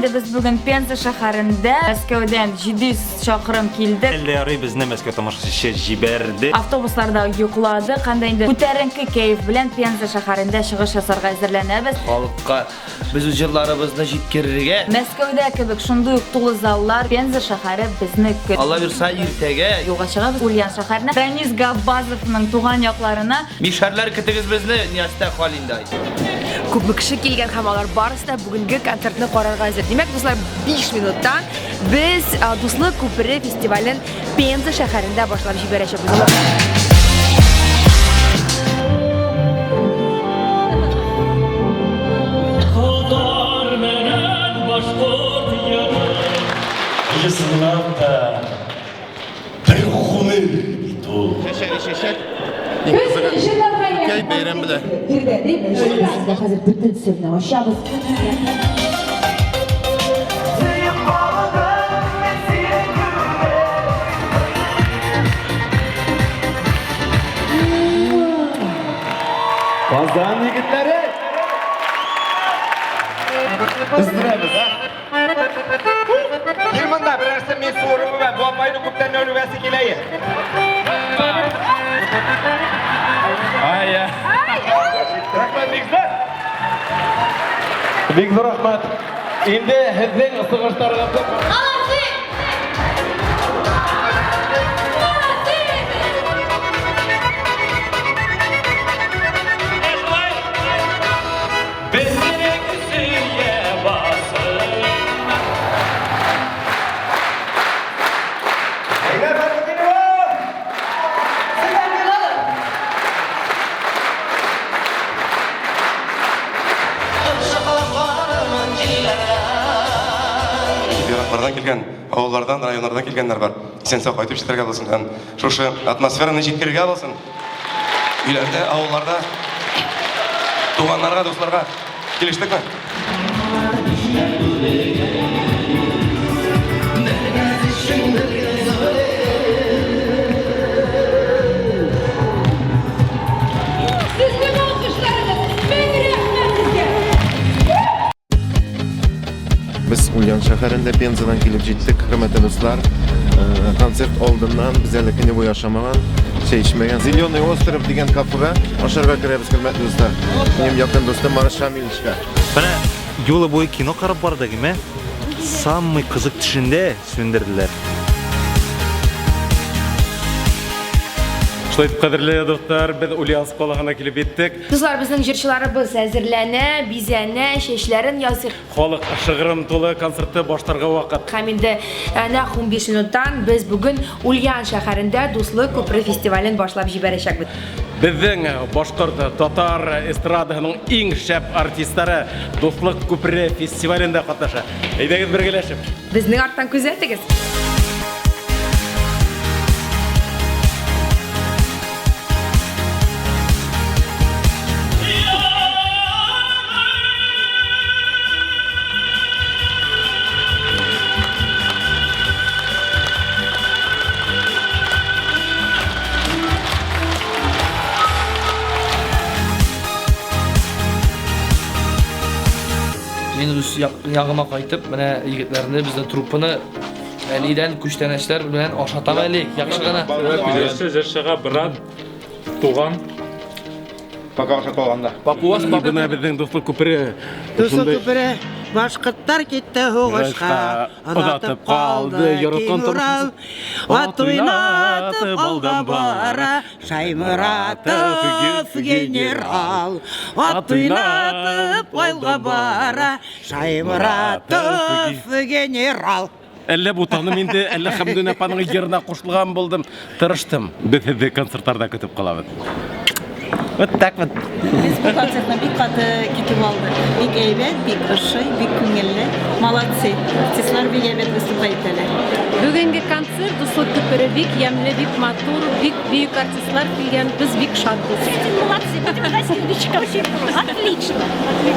инде без бүген Пенза шәһәрендә, Мәскәүдән 700 чакрым килдек. Әллә ярый безне Мәскәү тамашачысы җибәрде. Автобусларда йокладык һәм дә инде күтәренке кәеф белән Пенза шәһәрендә чыгыш ясарга әзерләнәбез. Халыкка без үз җырларыбызны җиткерергә. Мәскәүдә кебек шундый ук тулы заллар, Пенза шәһәре безне көт. Алла бирса, иртәгә. Юлга чыгабыз Ульян шәһәренә, Ранис Габбазовның туган якларына. Мишәрләр көтегез безне, Ниястә Халиндай. Күпме кеше килгән һәм алар барысы да бүгенге концертны карарга әзер. Димәк, дуслар, 5 минуттан без Дуслык күпере фестивален Пенза шәһәрендә башлап җибәрәчәкбез. Чынлап та бер гомер бит ул. Чәчәк чәчәк. Иң кызыгы. Күкәй бәйрәм белән. Хәзер бөтен серне ачабыз. Казан егетләре! Өздерәбез, а? Кил монда, берәрсе мин суырып үбәм. Бу апайны күптән үбәсе килә. Ай, рәхмәт бик зур. Бик зур рәхмәт. Инде һеҙҙең сығыштарығыҙҙы Молодцы! Молодцы! Безнең сөя басын. Әйдә, Фәрхетдинова! Ераклардан килгән, авыллардан, районнардан килгәннәр бар. Исән-сау кайтып җитәргә булсын һәм шушы атмосфераны җиткерергә булсын. Өйләрдә, авылларда туганнарга, дусларга килештекме? Сезнең алкышларыгыз, мең рәхмәт сезгә! Без Ульян шәһәрендә Пензадан килеп җиттек, хөрмәтле дуслар. Концерт алдыннан без әле көне буе ашамаган, чәй эчмәгән. Зеленый остров дигән кафега ашарга керәбез, хөрмәтле дуслар. Минем якын дустым Марат Шамилевичка. Менә юлы буе кино карап бардык, име? Самый кызык төшендә сүндерделәр. Шулай итеп, кадерле дуслар, без Ульяновск каласына килеп җиттек. Дуслар, безнең җырчыларыбыз әзерләнә, бизәнә, чәчләрен ясый. Халык шыгрым тулы, концертты башларга вакыт. Һәм инде нәкъ 15 минуттан без бүген Ульян шәһәрендә Дуслык күпере фестивален башлап җибәрәчәкбез. Безнең башкорт, татар эстраданың иң шәп артистлары Дуслык күпере фестивалендә катнаша. Әйдәгез бергәләшеп. Безнең арттан күзәтегез. Мин үз ягыма кайтып, менә егетләрне, безнең труппаны әнидән күчтәнәчләр белән ашатам әле, яхшы гына. Җырчы җырчыга брат, туган. Пока ашатып алганда. Папуас Менә безнең дуслык күпере. Дуслык күпере, башкортлар китте һугышка, озатып калды яраткан киң Урал. Ат уйнатып алга бара, Шаймуратов генерал. Ат уйнатып алга бара, Шаймуратов генерал. Әллә бутаным инде, әллә Хәмдүн апаның йырына кушылган булдым. Тырыштым. Без сезне концертларда көтеп калабыз. Вот так вот. Без бу концертны бик каты көтеп алдык. Бик әйбәт, бик ошый, бик күңелле. Молодцы. Артистлар бик әйбәт выступать итәләр. Бүгенге концерт Дуслык күпере бик ямьле, бик матур, бик бөек артистлар килгән. Без бик шатбыз. Молодцы, будем ждать следующий концерт. Отлично.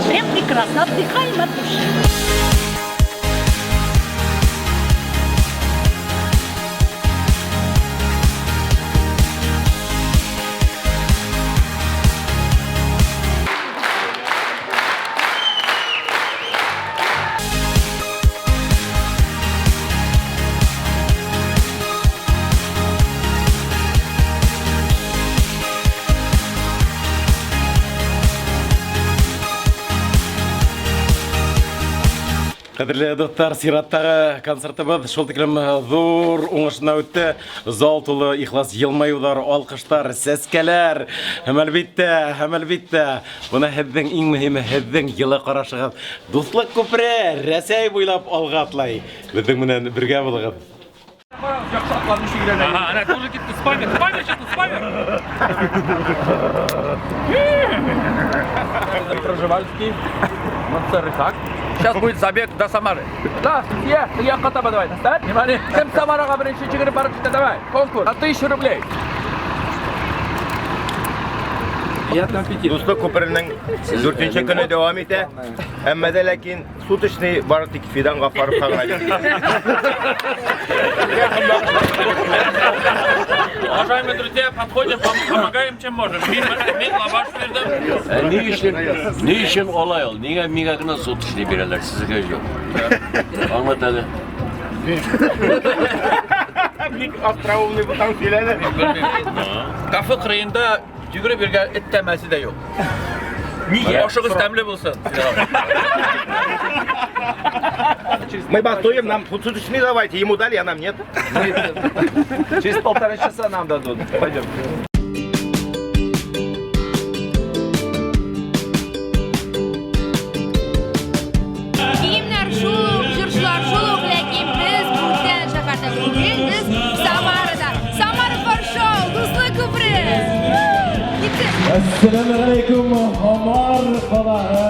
Прям прекрасно. Отдыхаем от души. Кадерле дуслар, сираттагы концертыбыз шул тиклем зур уңышына үтте. Зал тулы ихлас елмаюлар, алкышлар, сәскәләр. Һәм әлбәттә, һәм әлбәттә, моны һезнең иң мөһиме һезнең йылы карашыгыз. Дуслык күпере Рәсәй буйлап алга атлай. Безнең белән бергә булыгыз. Ага, она тоже китте, спамер, спамер чыкты, спамер! Проживальский, Монсеррихак. Сейчас будет забег до Самары. Да, я, я кота давай, достать. Внимание. Всем Самарага беренче чигереп барып җитә, давай. Конкурс на 1000 рублей. Дуслык күперенең дүртенче көне дәвам итә. Әмма дә ләкин Суточный бары тик Фидан Гафаровка гына Уважаемые друзья, подходим, помогаем, чем можем. Мин, мин лаваш бирдем. Ни өчен, ни өчен алай ул? Нигә миңа гына суточный бирәләр, сезгә юк? Аңлат әле. Бик остроумный бутан сөйләде. Кафе кырыенда Йөгереп йөргән эт тә мәсе дә юк. Нигә? Ашыгыз тәмле булсын. Мы бастуем, нам суточный давайте, ему дали, а нам нет. Через полтора часа нам дадут. Пойдем. Киемнәр шул ук, җырчылар шул ук, ләкин без бүтән шәһәрдә. Бүген без Самарада. Самара for Show, Дуслык күпере. Киттек. Әссәламу алейкум, Омар калаһы.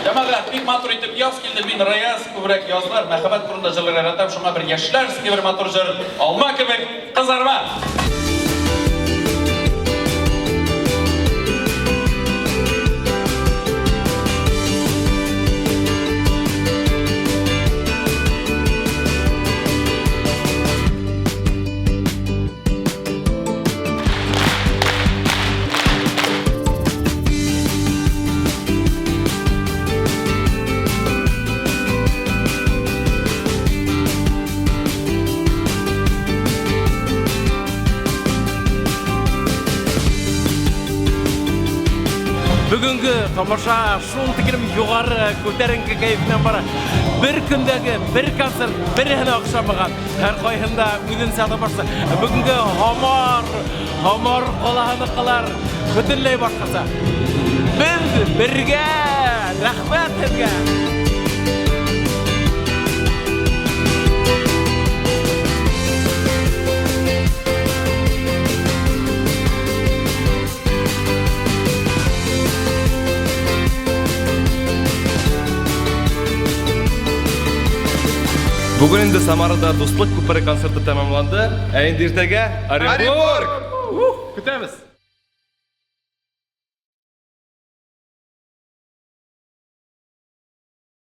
Җәмәгать, бик матур итеп яз килде. Мин Раяз, күбрәк язлар, мәхәббәт турында җырлар яратам. Шуңа бер яшьләрский бер матур җыр, Алма кебек кызарма! Бүгенге тамаша шул тиклем югары күтәренке кәеф белән бара. Бер көндәге бер концерт беренә охшамаган. Һәр кайһында үзенчә тамаша. Бүгенге Һамар, Һамар калаһыныкылар бөтенләй башкача. Без бергә! Рәхмәт сезгә! Бүген инде Самарада Дуслык күпере концерты тәмамланды. Ә инде иртәгә Оренбург! Көтәбез!